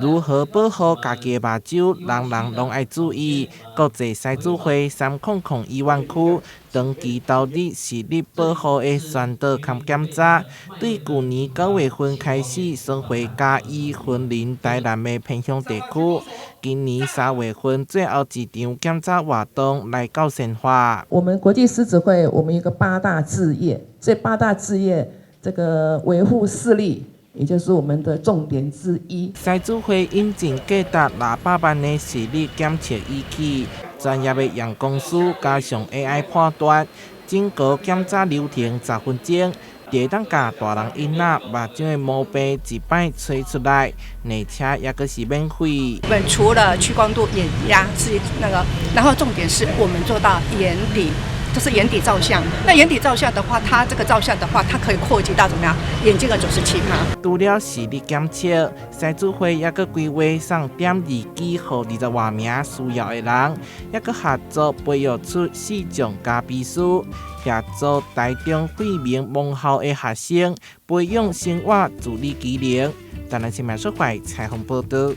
如何保護家己的目睭，人人攏愛注意。國際獅子會300醫院區長期投入視力保護的宣導佮檢查，對舊年9月份開始巡迴嘉義、雲林、台南的偏鄉地區。今年3月份最後一場檢查活動來到善化。我們國際獅子會，我們一個八大志業，這八大志業，這個維護視力，也就是我們的重點之一。獅子會引進價值600萬的視力檢測儀器，專業的驗光師加上 AI 判斷，整個檢查流程10分鐘，就會當共大人囡仔目睭的毛病一擺揣出來，而且猶閣是免費。我們除了屈光度、眼壓是那個，然後重點是我們做到眼底。就是眼底照相，那眼底照相的話，它這個照相的話，它可以擴及到怎麼樣？眼睛的97趴。除了視力檢測，獅子會猶閣規劃送點二機予20外名需要的人，猶閣合作培育出視障咖啡師，協助台中惠明盲校的學生培養生活自理技能。台南新聞協會採訪報導。